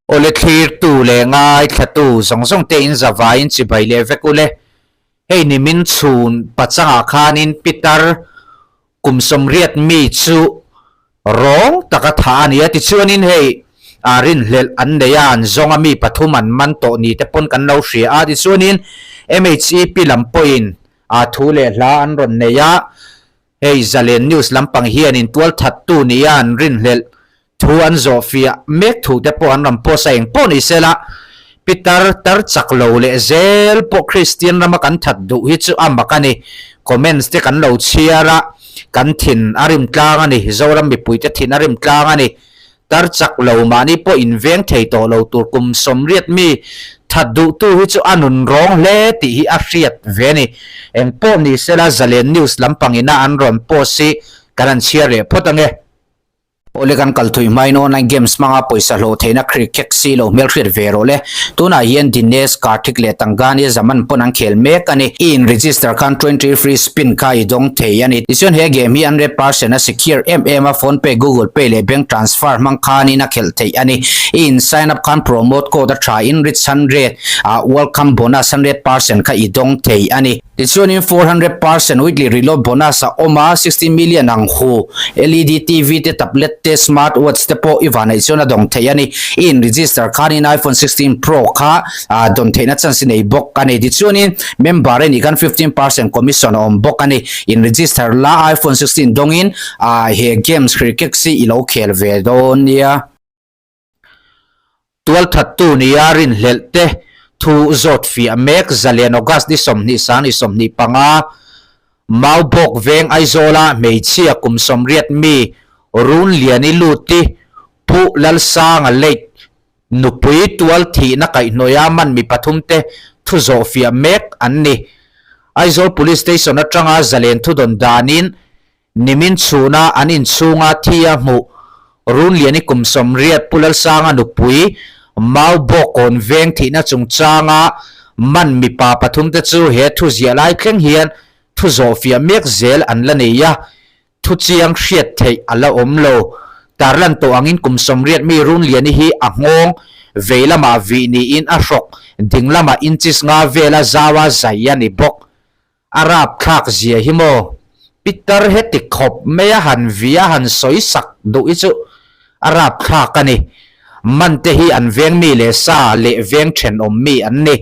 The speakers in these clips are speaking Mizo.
Awle thlirtu leh ngaithlatu zawng zawng te in zavaiin chibai leh vek ule. Hei nimin chhun pachangah khanin Pitar kum sawmriat mi chu rawng taka thah a ni a, tichuanin hei a rinhlelh an nei a, an zawnga mi pathum an man tawh ni te pawn kan lo hria a, tichuanin MHEP lam pawhin a thu leh hla an rawn nei a, Hei Zalen News lampang hianin tualthattu nia an rinhlelh thu an zawhfiah mek thu te pawh an rawn post a, engpawh ni sela Pitar tar chak lo leh zel pawh Kristian rama kan that duh hi chu a mak a ni. Comments te kan lo chhiar a, kan thin a rim tlang a ni, Zoram mipuite thin a rim tlang a ni. Tar chak lo mahni pawh inveng thei tawh lo tur kum sawmriat mi that duhtu hi chu a nun rawng hle tih hi a hriat ve a ni. Engpawh ni sela Zalen News lampang ina an rawn post hi kan han chhiar leh phawt ange. Awle kan kal thui hmain online games hmanga pawisa hlawh theihna khirkhek si lo hmelhriat ve rawh le. Tunah hian Dinesh Karthik leh Tangani Zaman pawn an khel mek a ni. I in register khan 20 free spin kha i dawng thei a ni. Tichuan he game hi 100% a secure em em a, phone pay, google pay leh bank transfer hmang khanin a khelh theih a ni. I in sign up khan promote code a tha in rich 100 ah welcome bonus 100% kha i dawng thei a ni. Tichuanin 400% weekly reload bonus a awm a, 60 million ang hu LED TV te, tablet te, smart watch te pawh i vanneih chuan a dawng thei a ni. I in register khanin iPhone 16 Pro kha dawn theihna chance i nei bawk a ni. Tichuanin member i nih khan 15% commission a awm bawk a ni. In register la iPhone 16 dawngin he games cricket hi i lo khel ve dawn nia. Tualthattu nia rinhlelh te thu zawt fiah mek Zalian August ni 20 sang ni 25, Maubawk veng Aizawla hmeichhia kum 80 mi Runliani Luti Pu Lalsanga Lake nupui tual thihna kaihhnawia man mi pathum te thu zawh fiah mek an ni. Aizawl Police Station atanga Zalen thudawn danin Nimin chhuna an inchhunga thi a hmuh Runliani kum 80 Pu Lalsanga nupui Mau Bawkawn veng thihna chungchanga man mipa pathumte chu he thu ziah lai thleng hian thu zawhfiah mek zel an la nei a, thu chiang hriat theih a la awm lo. Tarlan tawh angin kum 80 mi Runliani hi a nghawng vei lamah vih niin a hrawk ding lamah inches nga vela zaua zai a ni bawk. A rapthlak zia hi maw? Pitar heti khawp mai a han vi a han sawi sak duh hi chu a rapthlak a ni. Man te hi an veng mi leh sa leh veng thenawm mi an ni.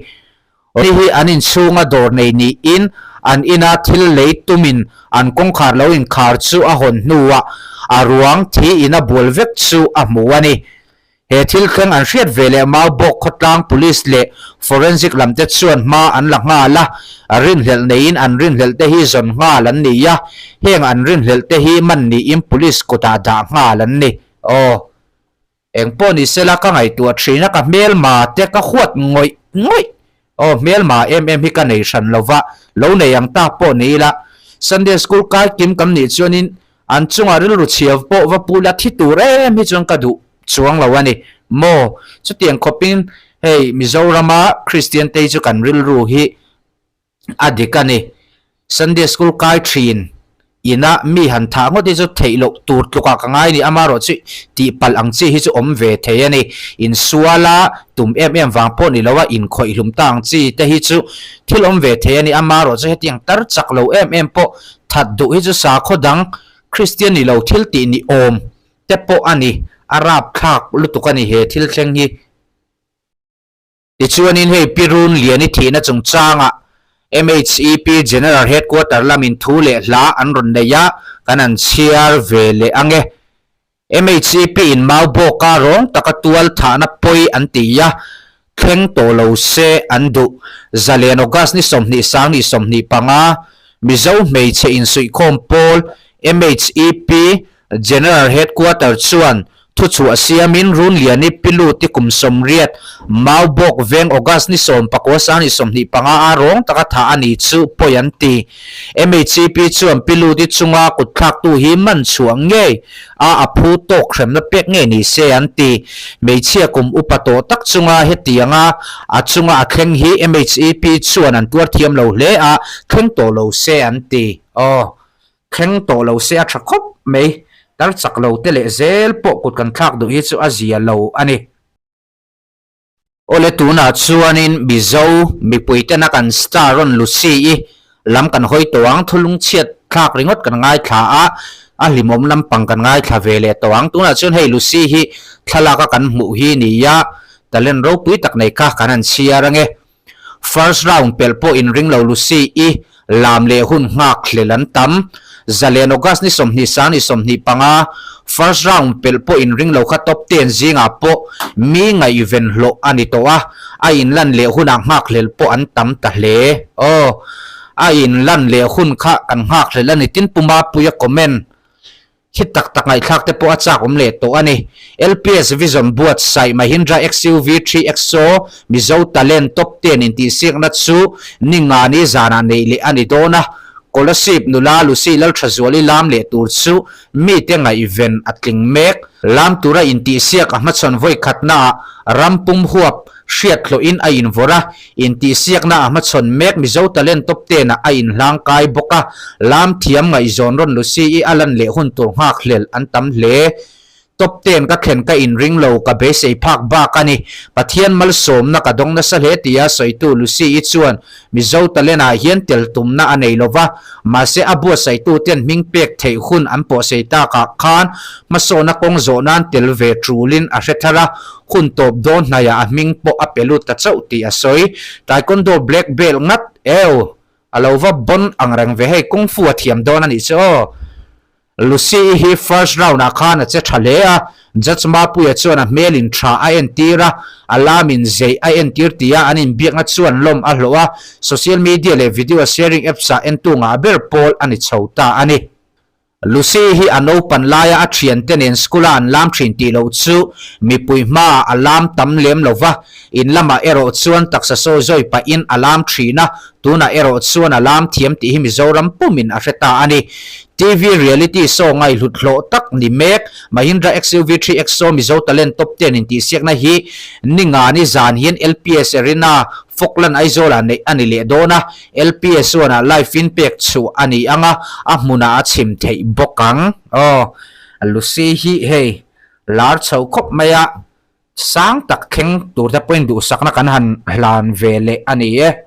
Ni hi an inchhunga dawr nei niin an ina thil lei tumin an kawngkhar lo inkhar chu a hawn hnuah a ruang thi in a bual vek chu a hmu a ni. He thil thleng an hriat ve leh Maubawk khawtlang Police leh Forensic lam te chuan hma an la nghal a, rinhlelh neiin an rinhlelh te hi zawn nghal an ni a, heng an rinhlelh te hi man niin Police kutah dah nghal an ni. Aw. Engpawh ni sela ka ngaihtuah thin a, ka hmelma te ka huat ngawih ngawih. Aw hmelma em em hi ka nei hran lova, lo nei ang tak pawh ni ila, Sunday School kai kim kam nih chuanin an chungah rilru chhia pawh va pu la thi tur em hi chuan ka duh chuang lo a ni maw? Chutiang khawpin hei Mizorama Kristian te hi chu kan rilru hi a dik a ni. Sunday School kai thin ina mi han thah ngawt hi chu theih loh tur tlukah ka ngai a ni. Amaherawh chu tih palh ang chi hi chu awm ve thei a ni. Insuala tum em em vang pawh ni loa inkhawih hlum ta ang chi te hi chu thil awm ve thei a ni. Amaherawh chu hetiang tar chak lo em em pawh that duh hi chu sakhaw dang Kristian ni lo thil tih ni awm te pawh a ni. A rapthlak lutuk a ni he thil thleng hi. Tichuanin hei Pi Runliani thihna chungchangah MHEP General Headquarter lamin thu leh hla an rawn nei a, kan han chhiar ve leh ang e. MHEP in mau bawka rawng taka tual thahna pawi an ti a, thleng tawh lo se an duh. Zalen August ni 20 sang ni 25, Mizo hmeichhe insuihkhawm pawl MHEP General Headquarter chuan thuchhuah siamin Runliani Piluti kum 80 Maubawk veng August ni 19 sang ni 25 a rawng taka thah a ni chu pawi an ti. MHCP chuan Piluti chunga kutthlaktu hi man chhuah ngei a a phu tawk hremna pek ngei ni se an ti. Hmeichhia kum upa tawh tak chunga hetianga a chunga a thleng hi MHEP chuan an tuar thiam lo hle a, thleng tawh lo se an ti. Aw. Thleng tawh lo se a tha khawp mai, tar chak lo te leh zel pawh kut kan thlak duh hi chu a zia lo a ni. Awle tunah chuanin Mizo mipui tena kan star rawn Lucy-i lam kan hawi tawh ang, thulung chhiat thlak ringawt kan ngaithla a, a hlimawm lampang kan ngaithla ve leh tawh ang. Tunah chuan hei Lucy hi thlalak a kan hmuh hi nia, talent ropui tak nei kha kan han chhiar ange. First round pelh pawh inring lo Lucy-i lam leh hun nghak hlel an tam. Zalen August ni 20 sang ni 25, First round pelh pawh inring lo kha top ten zingah pawh mi ngaihven hlawh a ni tawh a, a inlan leh hunah nghak hlel pawh an tam ta hle. Aw, a inlan leh hun kha kan nghak hlel a ni tin Pu Mapuia comment. Khi tak tak ngaihthlak te pawh a chak awm leh tawh a ni. LPS Vision buatsaih Mahindra XUV 3XO Mizo Talent Top Ten intihsiakna chu Ningani zanah neih leh a ni dawn a, Kolasib nula Lucy Lalthazuali lam leh tur chu mite ngaihven a tling mek. Lam tura intihsiak a hmachhawn vawi khatnaah ram pum huap Hriat hlawhin a invawrh a, intihsiakna a hmachhawn mek Mizo Talent Top Ten ah a inhlang kai bawk a, lam thiam ngaihzawn rawn Lucy-i a lan leh hun tur nghak hlel an tam hle. Top Ten ka thlen ka inring lo, ka beisei phak bak a ni. Pathian malsawmna ka dawng nasa hle tia sawitu Lucy-i chuan Mizo Talent ah hian tel tumna a nei lova, mahse a buatsaihtu ten hming pek theih hun an pawhsei takah khan hmasawhna kawng zawh nan tel ve tulin a hre thar a, Hun tawp dawn hnaiah a hming pawh a pe lut ta chauh tih a sawi. Taekwondo black belt ngat eo a lo va bon ang reng ve hei kung fu a thiam dawn a nih chu aw. Lucy-i hi first round ah khan a che tha hle a, Judge Mapuia chuan a hmelin tha a entir a, a lamin zei a entir tia an inbiakna chuan lawm a hlawh a, social media leh video sharing apps ah entu ngah ber pawl a ni chho ta a ni. Lucy hi a naupan laia a thiante nen school-a an lam thin tih loh chu mipui hmaah a lam tam lem lo va, in lamah erawh chuan taksa sawi zawi pahin a lam thin a, tunah erawh chuan a lam thiam tih hi Mizoram pumin a hre ta a ni. TV reality show ngaihhlut hlawh tak ni mek Mahindra XUV 3XO Mizo Talent Top Ten intihsiakna hi Ningani zan hian LPS Arena, Falkland Aizawl-ah neih a ni leh dawn a, LPS chuan a live in pek chhuah a ni ang a, a hmunah a chhim theih bawk ang. Aw, Lucy hi hei lar chho khawp mai a, sang tak thleng tur te pawhin duhsakna kan han hlan ve leh a ni e.